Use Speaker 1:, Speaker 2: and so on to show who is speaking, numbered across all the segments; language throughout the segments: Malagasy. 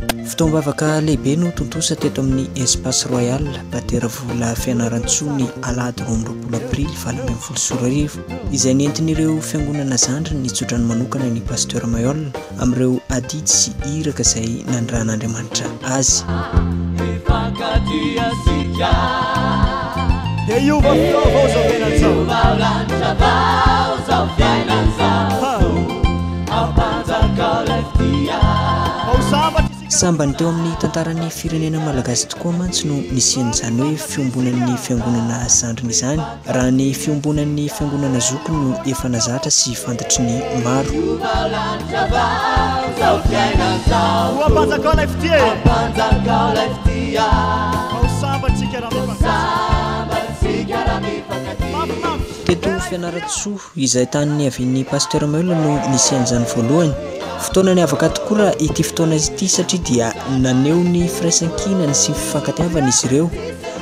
Speaker 1: Fotoam-bavaka lehibe no tontosa teto amin'ny Espace Royal Bateravola Fianarantsoa ny alahady 22 aprily 2018 izay nentin'ireo fiangonana zandriny nitsodrano manokana ny Pasteur Mayol amin'ireo adidy sy iraka izay nanirahan'Andriamanitra azy.
Speaker 2: Mifankatia isika.
Speaker 3: Dia hiova vaovao izao fiainana izao.
Speaker 2: Hiova lanitra vao izao fiainana izao. Ampanjakao ilay fitia.
Speaker 3: Fa ho sambatra isika.
Speaker 1: Sambany teo amin'ny tantaran'ny firenena malagasy tokoa mantsy no nisian'izany hoe fiombonan'ny fiangonana zandriny izany, raha ny fiombonan'ny fiangonana zokiny no efa nazatra sy fantatry ny maro.
Speaker 2: Hiova lanitra vao izao fiainana izao.
Speaker 3: Ho ampanjakao ilay fitia e.
Speaker 2: Ampanjakao ilay fitia.
Speaker 3: Fa ho sambatra isika raha
Speaker 2: Ho
Speaker 3: mifankatia.
Speaker 2: sambatra isika raha mifankatia.
Speaker 3: Mafy mafy.
Speaker 1: Teto Fianarantsoa, izay tany niavian'ny Pasteur Meul no nisian'izany voalohany. Fotoana niavaka tokoa raha ity fotoana ity satria dia naneho ny firaisankinany sy ny fifankatiavana izy ireo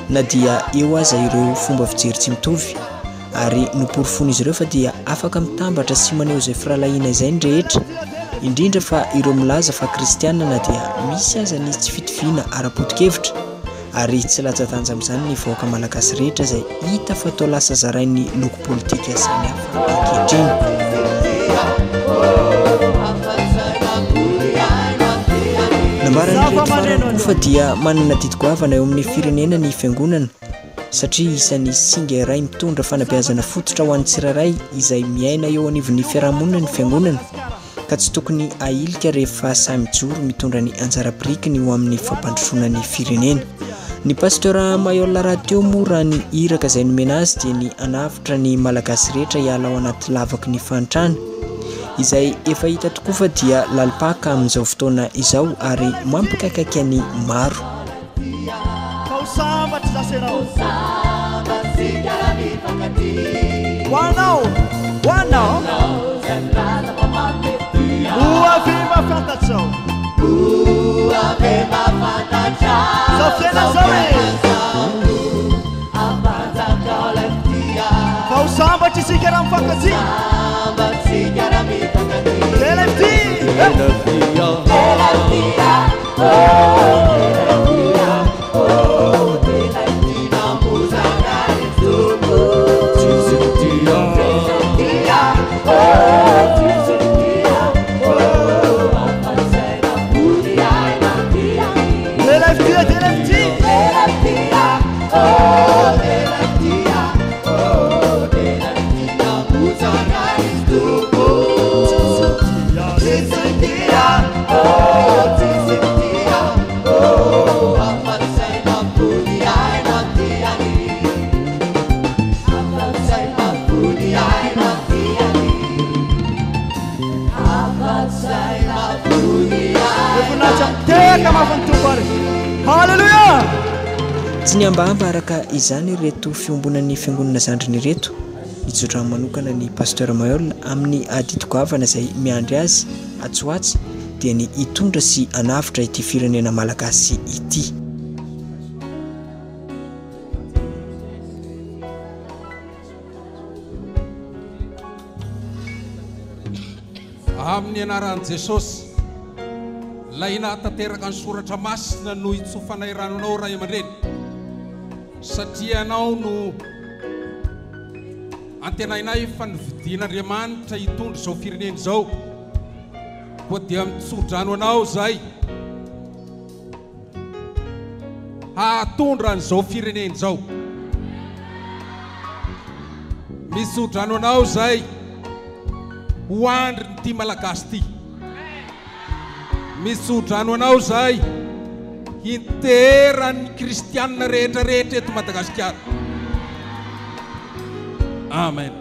Speaker 1: na dia eo aza ireo fomba fijery tsy mitovy ary noporofoin'izy ireo fa dia afaka mitambatra sy maneho izay firahalahiana izay ny rehetra, indrindra fa ireo milaza fa kristiana na dia misy aza ny tsy fitoviana ara-poto-kevitra. Ary tsy latsa-danja amin'izany ny vahoaka malagasy rehetra izay hita fa toa lasa zarain'ny loko politika samihafa ankehitriny. Nambaran'ireto farany koa fa dia manana adidy goavana eo amin'ny firenena ny fiangonana satria isan'ny singa iray mitondra fanabeazana fototra ho an'ny tsirairay izay miaina eo anivon'ny fiarahamonina ny fiangonana. ka tsy tokony ahilika rehefa sahy mijoro mitondra ny anjara birikiny ho amin'ny fampandrosoana ny firenena. Ny Pasteur Mayol rahateo moa raha ny iraka izay nomena azy dia ny hanavotra ny Malagasy rehetra hiala ao anaty lavaky ny fahantrana izay efa hita tokoa fa dia lalim-paka amin'izao fotoana izao ary mampikaikaika ny maro.
Speaker 3: Fa ho sambatra izaho sy ianao. Ho anao, ho anao. Ho avy mahafantatrao. Izao fiainana izao e. Fa ho sambatra isika raha mifankatia. Ela fitia. Ela fitia, ela fitia. Voninahitra mitehaka mafy ny Tompo ary. Haleloia!
Speaker 1: Tsy nihambahamba araka izany ireto fiombonan'ny fiangonana zandriny ireto. Nitsodrano manokana ny Pasteur Mayol amin'ny adidy goavana izay miandry azy atsy ho atsy dia ny hitondra sy hanavotra ity firenena malagasy ity.
Speaker 4: Amin'ny anaran'i Jesosy, Ilay nahatanteraka ny Soratra Masina no itsofanay rano anao ray aman-dreny, satria ianao no antenainay fa novidian'Andriamanitra hitondra izao firenena izao, koa dia mitso-drano anao izahay hahatondra an'izao firenena izao. Mitso-drano anao izahay ho andrin'ity Malagasy ity. Mitso-drano anao izahay hinteran'ny kristianina rehetra rehetra eto Madagasikara. Amen.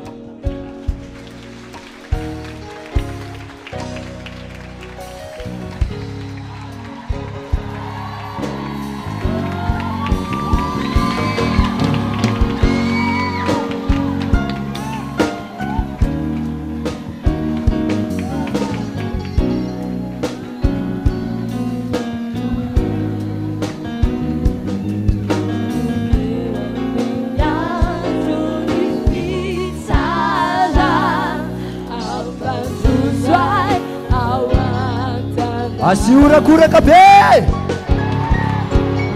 Speaker 3: Asio horakoraka be!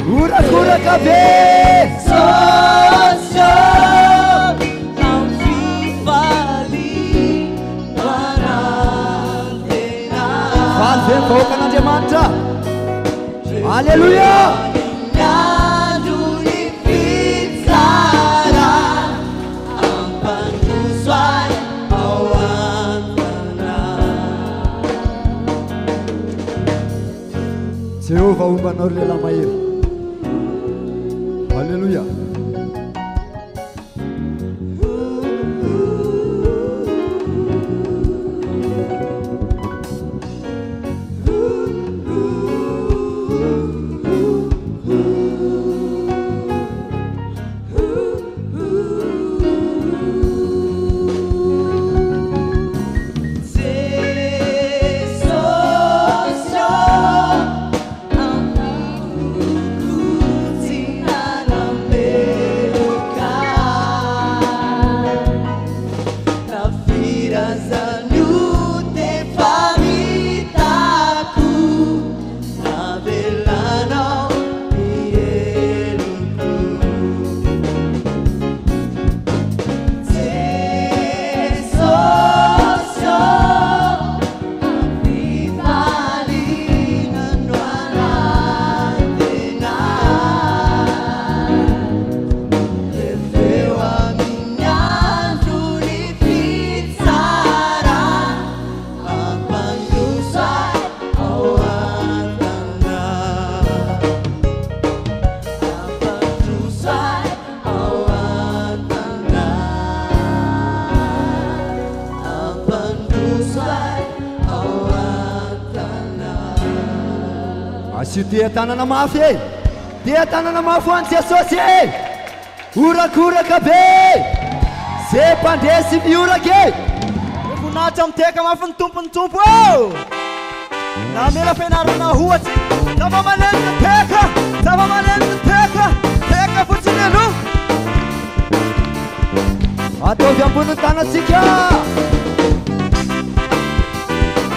Speaker 3: Horakoraka be! Faly ve ny vahoakan'Andriamanitra? Aleloia! Jehovah homba anao ry lehilahy mahery. Alléluia. Asio teha-tanana mafy e! Teha-tanana mafy ho an'i Jesosy e! Horakoraka be! Ze mpandresy mihoraka e!
Speaker 5: Voninahitra mitehaka mafy ny Tompo ny Tompo ô! Namela fianarana ho antsika. Zava-maneno ny tehaka, zava-maneno ny tehaka, tehaka fotsiny aloha.
Speaker 3: Ataovy ambony ny tanantsika.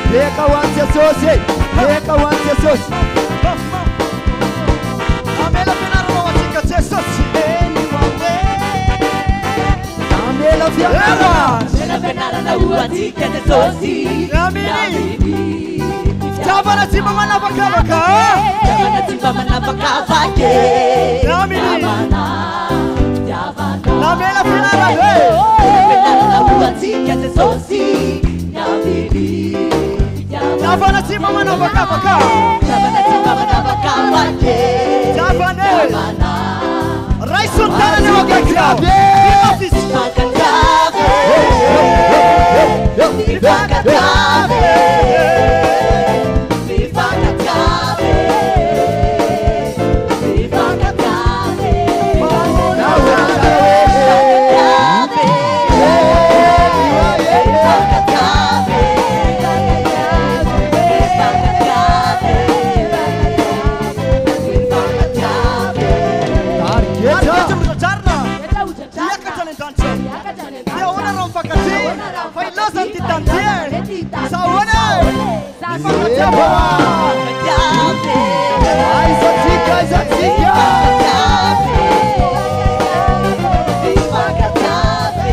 Speaker 3: Tehaka ho an'i Jesosy e! Tehaka ho an'i Jesosy.
Speaker 5: Namela fianarana ho antsika Jesosy.
Speaker 3: Namela fianarana.
Speaker 2: Namela fianarana ho antsika Jesosy.
Speaker 5: Aminy. Fitiavana tsy mba manavakavaka.
Speaker 2: Fitiavana tsy mba manavakavaka.
Speaker 5: Aminy.
Speaker 2: Fitiavana.
Speaker 5: Namela fianarana.
Speaker 2: Fianarana ho antsika Jesosy. Aminy.
Speaker 5: Fitiavana tsy mba manavakavaka.
Speaker 2: Fitiavana tsy mba manavakavaka.
Speaker 5: Fitiavana.
Speaker 2: Fitiavana.
Speaker 5: Raiso ny tanana eo akaiky ao.
Speaker 2: Mifankatiave. Mifankatiave. Mifankatiave. Mifankatiave. Mifankatiave. Mifankatiave. Mifankatiave.
Speaker 3: Targetra.
Speaker 5: Targetra hotratrarina. Hiakatra any an-danitra. Dia ahoana raha mifankatia? Fa ilazany ty tany ty e. Sa ahoana e? Mifankatiava.
Speaker 3: Aiza tsika, aiza tsika. Mifankatiave.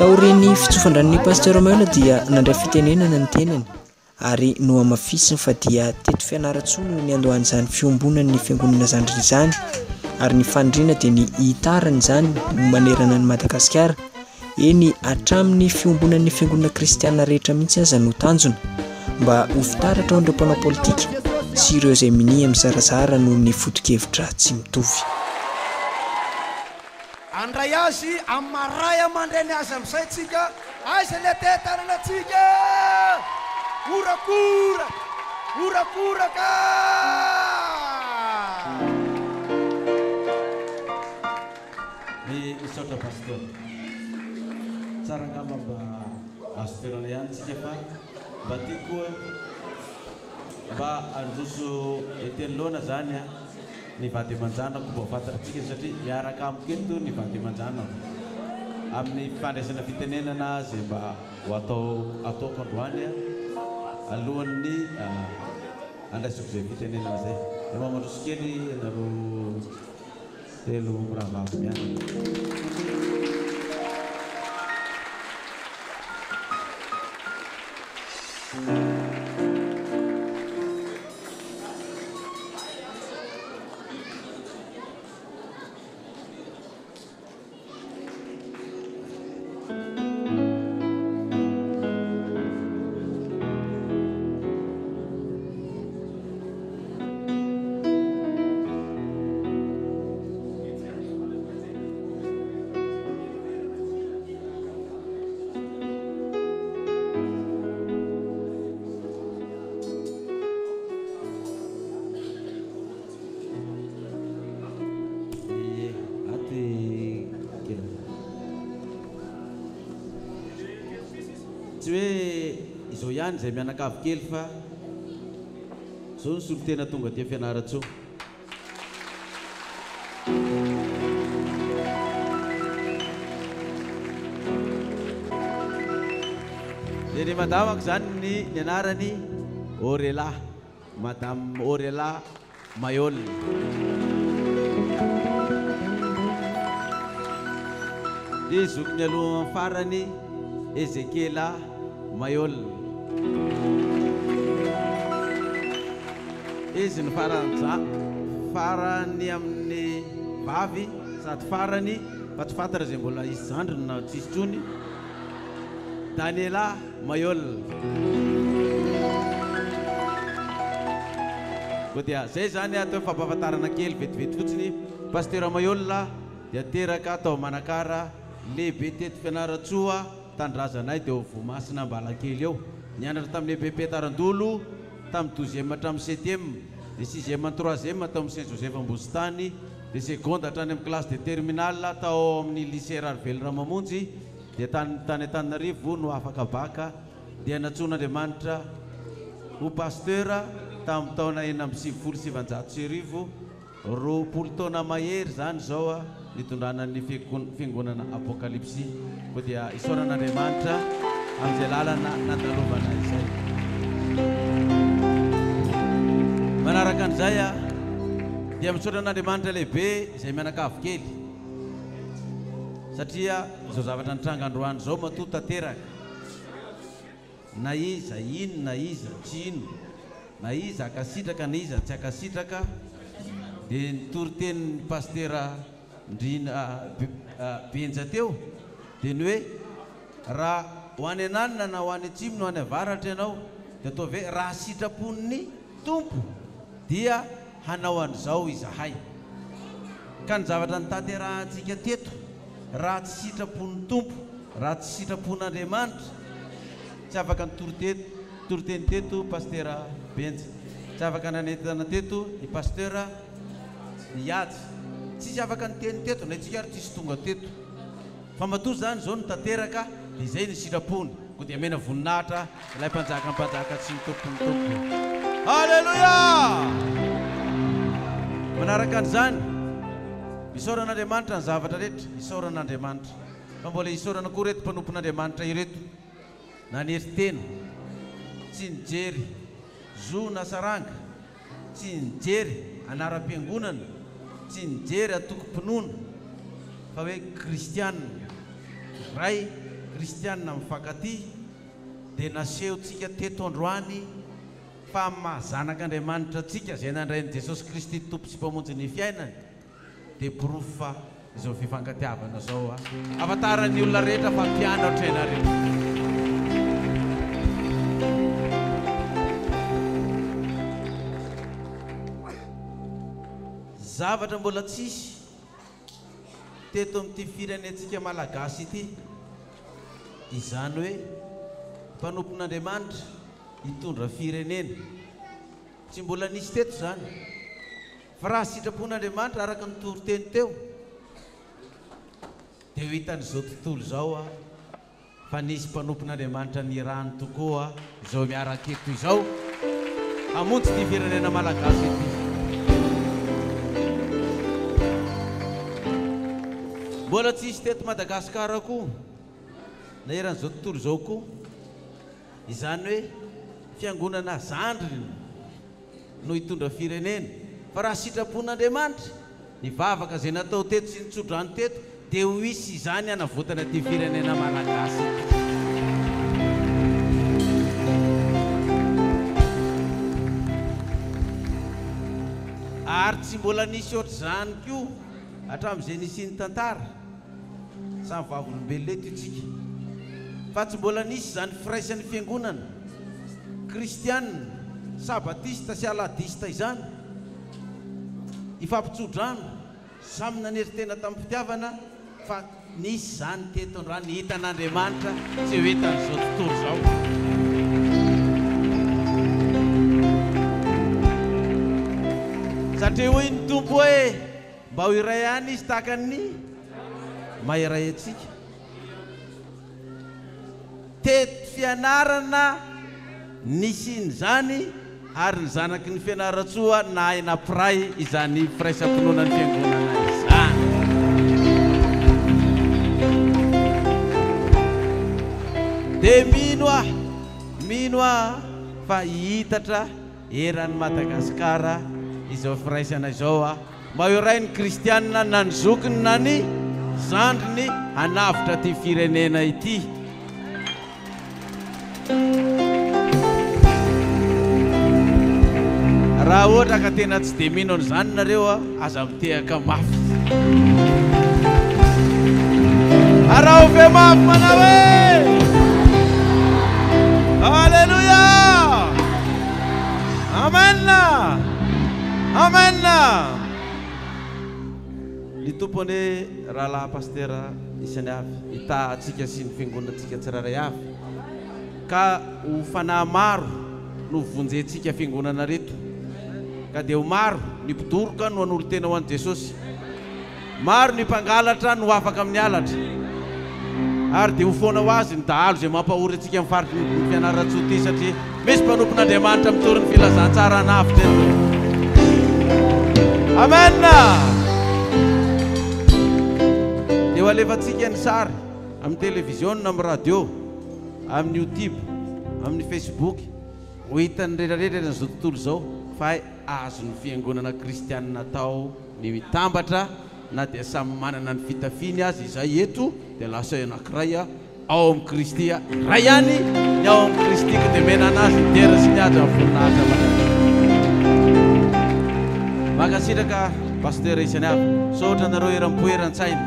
Speaker 1: Taorian'ny fitsofan-dranon'ny Pasteur Maheul dia nandray fitenenana ny tenany ary nohamafisiny fa dia teto Fianarantsoa no niandohan'izany fiombonan'ny fiangonana zandriny izany ary ny faniriana dia ny hitarany izany manerana an'i Madagasikara, eny hatramin'ny fiombonan'ny fiangonana kristiana rehetra mihitsy aza no tanjona mba ho fitaratra ho an'ireo mpanao politika sy ireo izay minia mizarazara noho ny foto-kevitra tsy mitovy.
Speaker 6: Handray azy amin'ny maha ray aman-dreny azy amin'izay tsika. Aiza ilay teha-tanana tsika? Horakoraka! Horakoraka!
Speaker 7: Misaotra Pasteur. Tsara angamba mba azo toerana ihany tsika fa mba tiako koa mba handroso ety anoloana zany a ny vady aman-janako mba ho fantatritsika satria miaraka amiko eto ny vady aman-janako amin'ny fandraisana fitenenana izay mba ho atao ataoko androany a alohan'ny handraisako izay fitenenana izay. Dia mba mandroso kely ianareo Telo mirahavavy mianaka. Ie, ato i kely. Tsy hoe izao ihany izay mianakavy kely fa izao ny solontena tonga aty Fianarantsoa. Dia ny madamako izany ny ny anarany Aurela, Madame Aurela Mayol. Dia zokiny aloha farany Ezekiela Mayol. Izy no farany ja, farany amin'ny vavy sady farany fa tsy fantatra izay mbola hisy zandriny na tsy hisy intsony, Daniela Mayol. Koa dia zay zany atao fampahafantarana kely vetivety fotsiny. Pasitera Mayol dia teraka tao Manakara, lehibe teto Fianarantsoa, tanindrazanay dia ao Voamasina Ambalakely eo. Nianatra tamin'ny EPP Tarandolo tamin'ny douzième hatramin'ny septième, dia sixième ny troisième tao amin'ny Saint Joseph Ambositany, dia seconde hatrany amin'ny classe de terminale tao amin'ny lycée Raharivelo Ramamonjy, Dia tany tany Antananarivo no afaka baka dia nantsoin'Andriamanitra ho pasteur tamin'ny taona 1996, 20 taona mahery izany izao nitondrana ny fiangonana Apokalypsy. Koa dia isaorana Andriamanitra amin'izay lalana nandalovana izay. Manaraka an'izay dia misaotra an'Andriamanitra lehibe izay mianakavy kely satria Izao zavatra nitranga androany izao matoa tanteraka, na iza hino na iza tsy hino, na iza hankasitraka na iza tsy hankasitraka, dia ny toritenin'ny Pasitera Ndrina Benja teo dia ny hoe raha ho any ananona na ho any atsimo na ho any avaratra ianao dia ataovy hoe raha sitrapon'ny Tompo dia hanao an'izao izahay. Ka ny zavatra notanterahantsika teto, raha tsy sitrapon'ny Tompo, raha tsy sitrapon'Andriamanitra, tsy afaka nitory teto, nitory teny teto Pasitera Benja, tsy afaka nanentana teto i Pasteur Ihaja, tsisy afaka niteny teto, na isika ary tsisy tonga teto. Fa matoa izany izao no tanteraka, dia izay ny sitrapony. Koa dia amena voninahitra Ilay Mpanjakan'ny mpanjaka sy ny Tompon'ny tompo. Haleloia! Manaraka an'izany, isaorana Andriamanitra ny zavatra rehetra, isaorana Andriamanitra. Fa mbola isaorana koa ireto mpanompon'Andriamanitra ireto, nanery tena, tsy nijery zo na saranga, tsy nijery anaram-piangonana, tsy nijery antokom-pinoana, fa hoe kristiana, ray kristiana mifankatia, dia nasehontsika teto androany fa amin'ny maha zanak'Andriamanitra antsika izay nandray an'i Jesosy Kristy Tompo sy Mpamonjy ny fiainany dia porofo fa izao fifankatiavana izao ahafantaran'ny olona rehetra fa mpianatra ianareo. Zavatra mbola tsisy teto amin'ity firenentsika Malagasy ity. Izany hoe mpanompon'Andriamanitra hitondra firenena. Tsy mbola nisy teto izany. Fa raha sitrapon'Andriamanitra araka ny toriteny teo dia ho hitan'izao tontolo izao aho. Fa nisy mpanompon'Andriamanitra nirahany tokoa izao miaraka eto izao hamonjy ity firenena malagasy ity. Mbola tsy hisy teto Madagasikara koa na eran'izao tontolo izao koa izany hoe fiangonana zandriny no hitondra firenena fa raha sitrapon'Andriamanitra Ny vavaka izay natao teto sy ny tsodrano teto dia ho hisy izany hanavotana ity firenena malagasy ity. Ary tsy mbola nisy ohatr'izany koa hatramin'izay nisian'ny tantara. Samy vavolombelona eto isika fa tsy mbola nisy izany firaisan'ny fiangonana kristianina, sabatista sy aladista izany. Hifampitsodrano, samy nanery tena tamin'ny fitiavana fa nisy izany teto androany hitan'Andriamanitra tsy ho hitan'izao tontolo izao. Satria hoy ny Tompo hoe, mba ho iray ihany izy tahaka ny maha iray antsika. Teto fianarana nisian'izany ary ny zanaky ny Fianarantsoa nahay nampiray izany firaisam-pinoana ny fiangonana izany. Dia mino aho, mino aho fa hihitatra eran'i Madagasikara izao firaisana izao aho. Mba ho iray ny kristianina na ny zokiny na ny zandriny hanavotra ity firenena ity. Raha ohatra ka tena tsy dia mino an'izany nareo a, aza mitehaka mafy. Araho feo mafy manao hoe Alléluia! Amen! Amen! Ny Tompo anie rahalahy Pasitera isany avy hitaha antsika sy ny fiangonantsika tsirairay avy ka ho fanahy maro no vonjentsika fiangonana reto ka dia ho maro ny mpidoroka no hanolo-tena ho an'i Jesosy. Maro ny mpangalatra no afaka amin'ny halatra ary dia ho foana ho azy ny dahalo izay mampahory antsika amin'ny faritry ny Fianarantsoa ity satria misy mpanompon'Andriamanitra mitory ny filazantsara hanavotra eto. Amen! Dia ho alefantsika ny sary amin'ny televiziona, amin'ny radio, amin'ny youtube, amin'ny facebook, ho hitan'ny rehetrarehetra eran'izao tontolo izao fa azon'ny fiangonana kristianina atao ny mitambatra na dia samy manana ny fitafiany aza izay eto dia lasa anankiray ao amin'i Kristy iray ihany ny ao amin'i Kristy ka dia omena anazy ny dera sy ny haja ny voninahitra mandrakizay. Mankasitraka Pasteur isany avy. Misaotra anareo eram-po eran-tsaina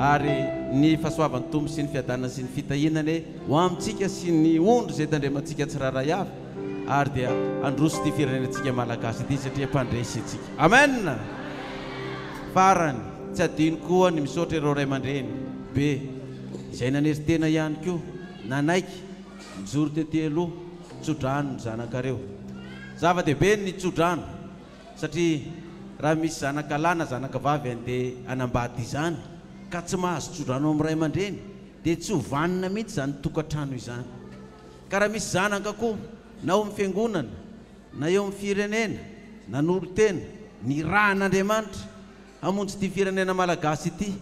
Speaker 7: ary ny fahasoavan'ny Tompo sy ny fiadanana sy ny fitahiana anie ho amintsika sy ny ondry izay tandremantsika tsirairay avy ary dia handroso ity firenentsika malagasy ity satria mpandresy isika. Amen! Farany, tsy adino koa ny misaotra ireo ray aman-dreny be izay nanery tena ihany koa, nanaiky, nijoro tety aloha, tso-drano ny zanakareo. Zava-dehibe ny tso-drano satria raha misy zanaka lahy na zanaka vavy andeha hanambady izany ka tsy mahazo tso-drano amin'ny ray aman-dreny dia tsy ho vanona mihitsy izany tokantrano izany. Ka raha misy zanaka koa na ao amin'ny fiangonana na eo amin'ny firenena nanolo-tena nirahan'Andriamanitra hamonjy ity firenena malagasy ity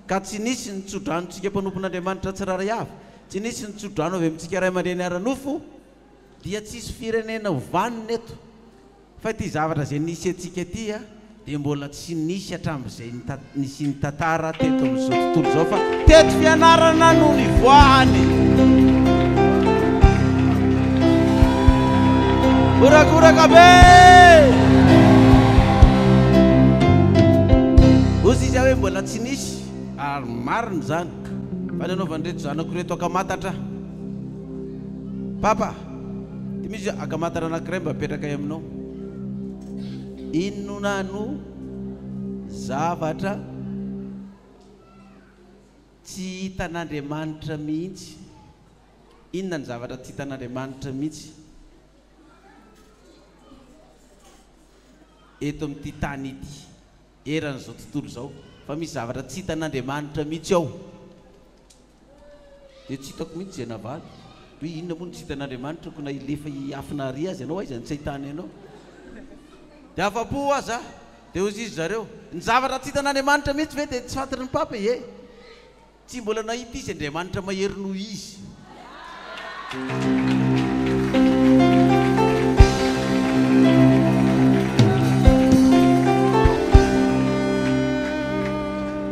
Speaker 7: ka tsy nisy ny tso-dranontsika mpanompon'Andriamanitra tsirairay avy, tsy nisy ny tso-drano avy amintsika ray aman-dreny ara-nofo dia tsy hisy firenena ho vanona eto. Fa ity zavatra izay nisy antsika ity dia mbola tsy nisy hatramin'izay nisian'ny tantara teto amin'izao tontolo izao fa teto fianarana no nivoahany. Horakoraka be! Hozy izy hoe mbola tsy nisy ary marina izany fa ny anaovan'ireto zanako ireto ankamatatra. Papa, ty misy ankamatatra anankiray mba apetrakay aminao. Inona no zavatra tsy hitan'Andriamanitra mihitsy? Inona ny zavatra tsy hitan'Andriamanitra mihitsy eto amin'ity tany ity, eran'izao tontolo izao? Fa misy zavatra tsy hitan'Andriamanitra mihitsy ao. Dia tsy hitako mihitsy izay navaly. Hoe inona moa no tsy hitan'Andriamanitra ko na hilefa hiafina ary aza ianao aiza no tsy ahitany anao. Dia afa-po hoa za. Dia hozy izy zareo, ny zavatra tsy hitan'Andriamanitra mihitsy ve dia tsy fantatry ny Papa e? Tsy mbola nahita izy Andriamanitra mahery noho izy.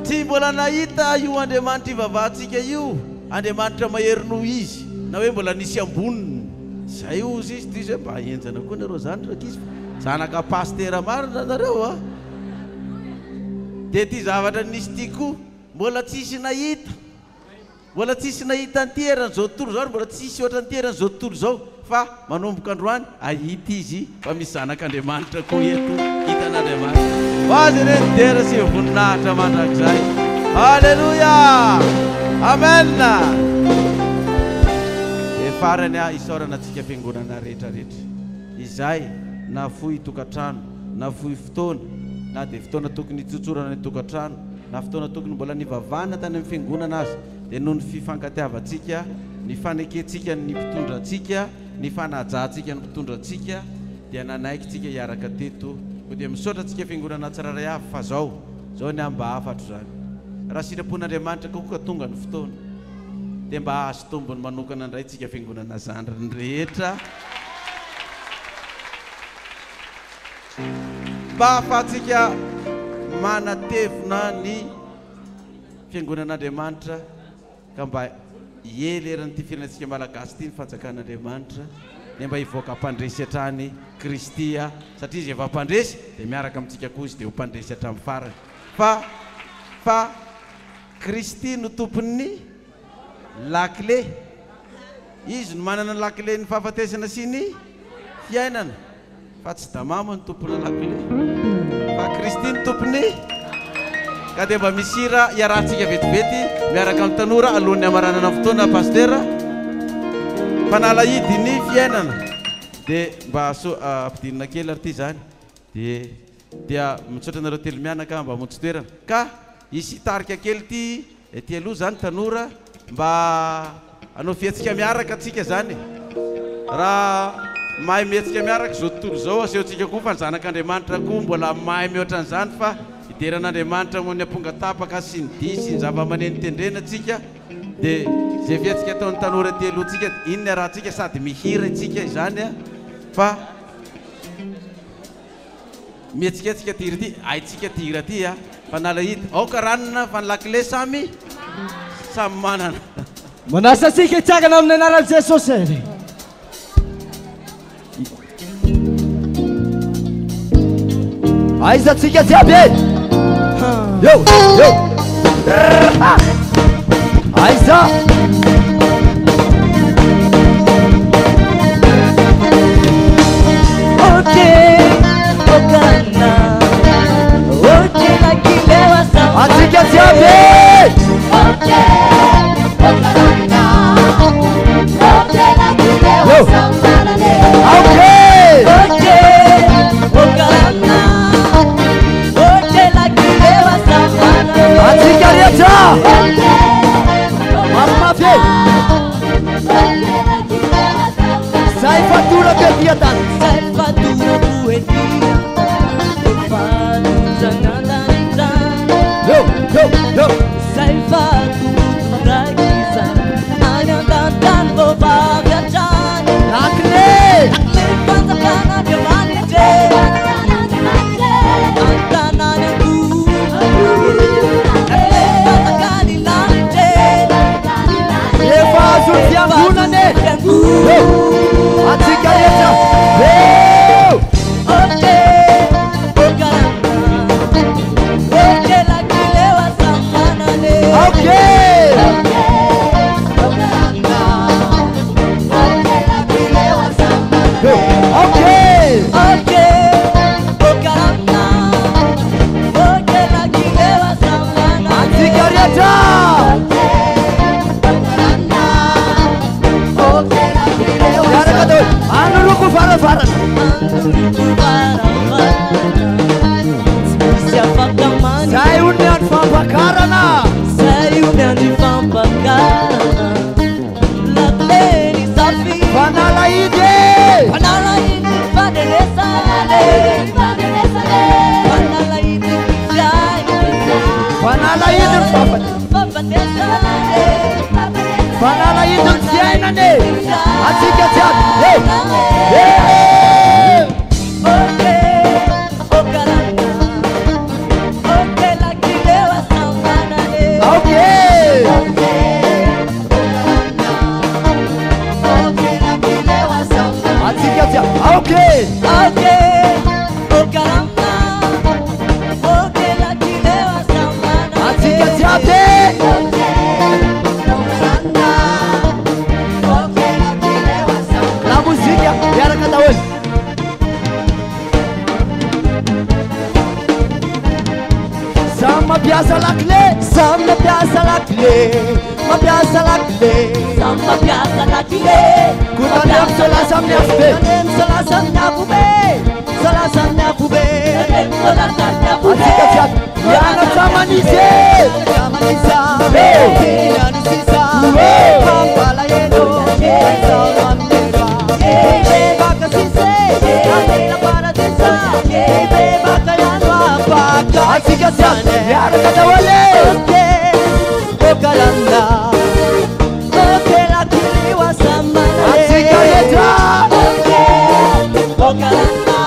Speaker 7: Tsy mbola nahita io Andriamanitra ivavahantsika io, Andriamanitra mahery noho izy, na hoe mbola nisy amboniny. Zay hozy izy, diso hoe mba henjana koa nareo zany ry ankizy fa zanaka pasitera marina nareo a! Dia ity zavatra nisy ity koa, mbola tsisy nahita. Mbola tsisy nahita an'ity eran'izao tontolo izao ary mbola tsy hisy ohatran'ity eran'izao tontolo izao fa manomboka androany hahita izy fa misy zanak'Andriamanitra koa eto hitan'Andriamanitra. Ho azy anie ny dera sy ny voninahitra mandrakizay. Aleloia! Amen! Dia farany aho isaorana antsika fiangonana rehetra rehetra izay nafoy tokantrano, nafoy fotoana, na dia fotoana tokony hitsotsorana ny tokantrano, na fotoana tokony mbola nivavahana tany amin'ny fiangonana aza, dia noho ny fifankatiavantsika, ny fanekentsika ny mpitondra antsika, ny fanajantsika ny mpitondra antsika, dia nanaiky tsika hiaraka teto. Koa dia misaotra antsika fiangonana tsirairay avy fa zao, zao ny ahy mba hafatro izany. Raha sitrapon'Andriamanitra koa ka tonga ny fotoana, dia mba hahazo tombony manokana indray tsika fiangonana zandriny rehetra, Mba hahafahantsika manatevina ny Fiangonan'Andriamanitra ka mba hiely eran'ity firenentsika Malagasy ity ny Fanjakan'Andriamanitra dia mba hivoaka mpandresy hatrany Kristy satria Izy efa mpandresy dia miaraka amintsika koa Izy dia ho mpandresy hatramin'ny farany fa fa Kristy no tompon'ny Lakile. Izy no manana ny lakilen'ny fahafatesana sy ny fiainana. Fa tsy Damamo no tompona lakile. Fa Kristy no tompony. Ka dia mba misy hira iarahantsika vetivety miaraka amin'ny tanora alohan'ny hamaranana ny fotoana Pasitera. Fanalahidy ny fiainana. Dia mba ampidinina kely ary ity izany. Dia dia mitsotra anareo telo mianaka mba hamonjy toerana. Ka hisy hitarika kely ity ety aloha izany tanora mba hanao fihetsika miaraka tsika izany e. Raha mahay mihetsika miaraka izao tontolo izao asehontsika koa fa ny zanak'Andriamanitra koa mbola mahay mihoatra an'izany fa hidera an'Andriamanitra noho ny amponga tapaka sy ny dihy sy ny zava-maneno tendrena tsika dia izay fihetsika ataon'ny tanora ety aloha tsika iny ny arahantsika sady mihira isika izany fa Mihetsiketsika ty hira ty, haintsika ty hira ty a! Fanalahidy, aoka ranona fa ny lakile samy samy manana.
Speaker 5: Manasa antsika hitsangana amin'ny anaran'i Jesosy ary.
Speaker 3: Aiza tsika jiaby e? Eo, eo. Aiza? Antsika jiaby e! Eo. Okay! Antsika rehetra! Mafimafy e! Zay fatorako ety an-tany.
Speaker 2: Zay fatorako ety
Speaker 3: Eo, eo, eo.
Speaker 2: Zay fatorako izany any an-tany vao hatrany.
Speaker 3: Lakile!
Speaker 2: Lakile fanjakan'Andriamanitra. An-tanàna koa. Lakile fanjakan'ny lanitra.
Speaker 3: Efa azon'ny fiangonana e! Eo! Antsika rehetra! Eo! Okay! Eo! Okay! Antsika rehetra! Miaraka daholo! Anoloko varavarana! Zay io miandry fampakarana!
Speaker 2: Zay io miandry fampakarana.
Speaker 3: Ok.
Speaker 2: Ok, okarana. Ok, lakilewa samana.
Speaker 3: Atsika jiaby.
Speaker 2: Ok, okarana. Ok, lakilewa samana.
Speaker 3: La mozika miaraka daholo. Samy mampiasa lakile.
Speaker 5: Samy mampiasa lakile, mampiasa lakile.
Speaker 2: Samy mampiasa lakile.
Speaker 3: Kotanemo sao lasa amin'ny afo be.
Speaker 5: Kotanemo sao lasa amin'ny afo be. Sao lasa amin'ny afo be.
Speaker 2: Kotanemo sao lasa amin'ny afo be.
Speaker 3: Atsika jiaby mianatra manisy e.
Speaker 5: Mianatra manisa.
Speaker 3: Hey.
Speaker 5: Teny sisa.
Speaker 3: Hey.
Speaker 5: Mampalahelo. Izao no amin'elo. Mibebaka sisa e. Hamela paradisa. Mibebaka ihany afaka.
Speaker 3: Atsika jiaby miaraka daholo e.
Speaker 5: Ok, okarana. Ok, lakiliwa samana.
Speaker 3: Atsika rehetra.
Speaker 2: Ok, okarana.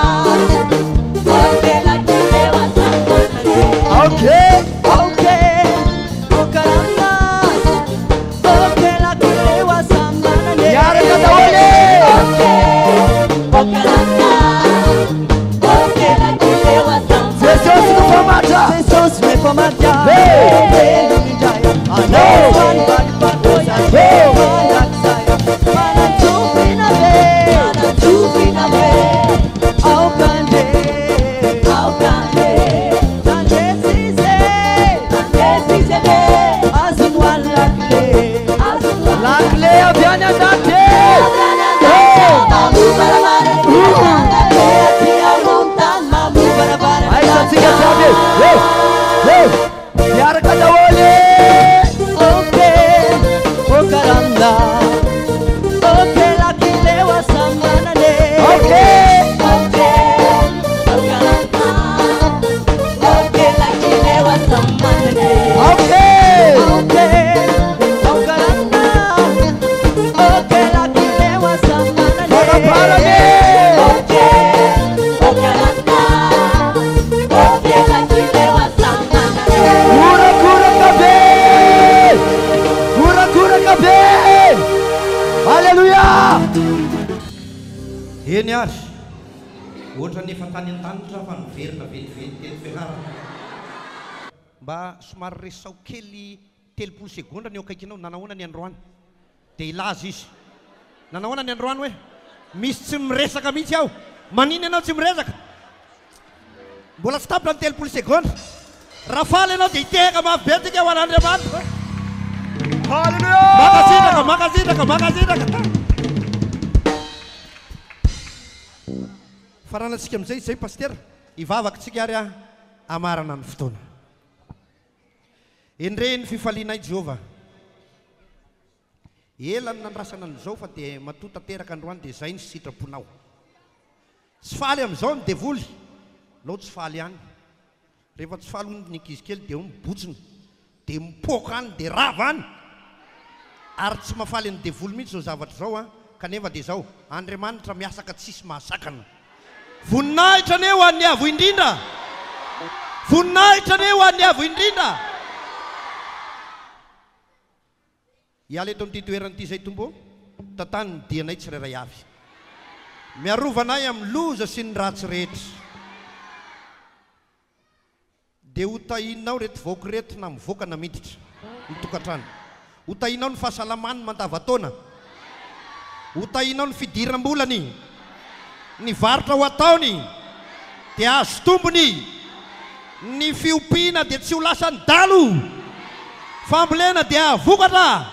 Speaker 2: Ok, lakilewa samana.
Speaker 3: Ok.
Speaker 5: Ok, okarana. Ok, lakiliwa samana.
Speaker 3: Miaraka daholo e.
Speaker 2: Ok, okarana. Ok, lakilewa samana.
Speaker 3: Jesosy no mpamatra.
Speaker 5: Jesosy no mpamatra.
Speaker 3: Hey.
Speaker 5: Velona indray. Anao valivaly
Speaker 3: Hey.
Speaker 5: mandrakizay. Manantsofina be.
Speaker 2: Manantsofina be.
Speaker 5: Aoka andre.
Speaker 2: Aoka andre.
Speaker 5: Andresy izy.
Speaker 2: Andresy izy be.
Speaker 5: Azony ho an'ny lakile.
Speaker 2: Azony ho an'ny
Speaker 3: Lakile avy any an-danitra e. Aiza atsika jiaby e. Hey. Hey. Miaraka daholo e.
Speaker 5: Ok, okarana. Ok, lakile wa samanane.
Speaker 3: Ok.
Speaker 2: Ok, okarana. Ok, lakile wa samanane.
Speaker 3: Ok.
Speaker 5: Ok, okarana. Ok, lakile wa samanane.
Speaker 3: Faraparany e.
Speaker 2: Ok, okarana. Ok, lakile wa samanane.
Speaker 3: Horakoraka be. Horakoraka be. Alléluia.
Speaker 8: Eny ary, ohatran'ny efa tany an-danitra fa niverina vetivety teto Fianarana. Mba somary resaho kely 30 segondra ny eo akaikinao, nanahoana ny androany? Dia hilaza izy. Nanahoana ny androany hoe? Misy tsy miresaka mihitsy aho. Maninona ianao tsy miresaka? Mbola tsy tapitra ny 30 segondra. Raha faly ianao dia hitehaka mafy be antsika ho an'Andriamanitra.
Speaker 3: Alléluia.
Speaker 8: Mankasitraka, mankasitraka, mankasitraka. Faranantsika amin'izay izay pastera, hivavaka tsika ary hamarana ny fotoana. Endrey ny fifalianay Jehovah. Ela ny nandrasana an'izao fa dia matoa tanteraka androany dia izay ny sitraponao. Tsy faly amin'izao ny devoly, lao tsy faly ihany. Rehefa tsy faly hono ny ankizy kely dia mibotsina, dia mipoaka any, dia rava any. Ary tsy mahafaly ny devoly mihitsy izao zavatra izao an, kanefa dia izao, Andriamanitra miasa ka tsisy mahasakana. Voninahitra anie ho an'ny Avo Indrindra! Voninahitra anie ho an'ny Avo Indrindra! Hiala eto amin'ity toerana ity izay Tompo ô, tantano ny dianay tsirairay avy. Miarova anay amin'ny loza sy ny ratsy rehetra. Dia ho tahinao ireto vahoaka ireto na mivoaka na miditra ny tokantrano. Ho tahinao ny fahasalamany mandavantaona. Ho tahinao ny fidiram-bolany, ny varotra ho ataony dia hahazo tombony, ny fiompiana dia tsy ho lasan'ny dalo, fambolena dia hahavokatra,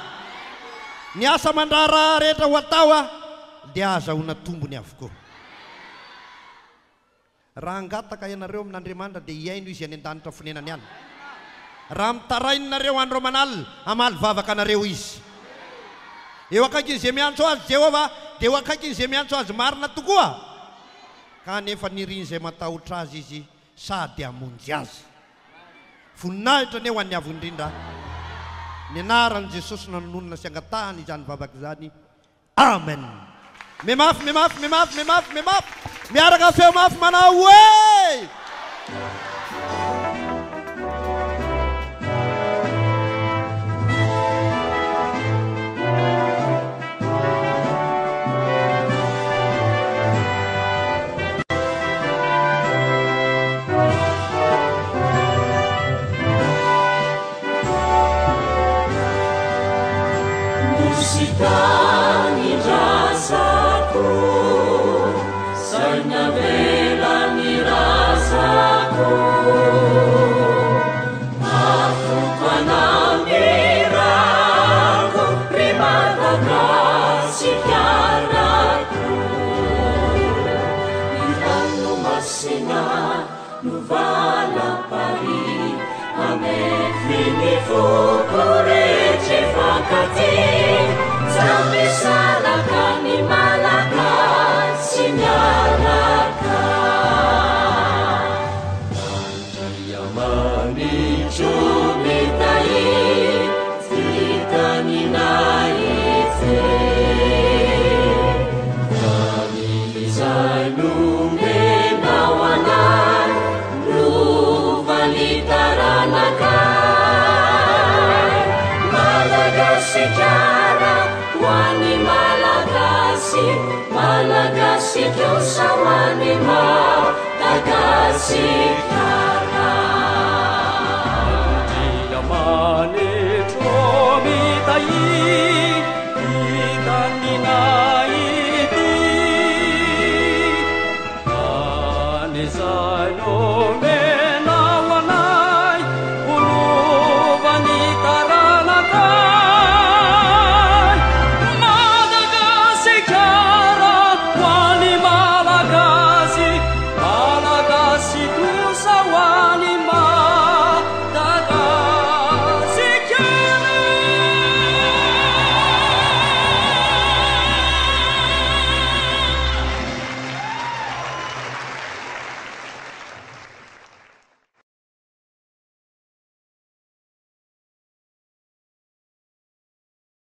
Speaker 8: ny asa aman-draharaha rehetra ho atao dia hahazahoana tombony avokoa. Raha hangataka ianareo amin'Andriamanitra dia hihaino Izy any an-danitra fonenany any. Raha mitaraina nareo andro aman'alina, hamaly vavaka anareo Izy. Eo akaikin'izay miantso Azy Jehovah, dia eo akaikin'izay miantso Azy marina tokoa. Kanefa nirian'izay matahotra Azy Izy sady hamonjy azy. Voninahitra anie ho an'ny Avo Indrindra. Ny anaran'i Jesosy no anononana sy angatahana izany vavaka izany. Amen. Mimafy, mimafy, mimafy, mimafy, mimafy. Miaraka feo mafy manao hoe.
Speaker 2: no valam-parihy Mamefy ny foko rehetra hifankatia Tsy ampisalaka ny Malagasy miaraka Andriamanitro mitahy ty taninay ity Tany izay nomenao anay lovan'ny taranakay Madagasikara ho an'ny Malagasy Malagasy kosa ho an'i Madagasikara.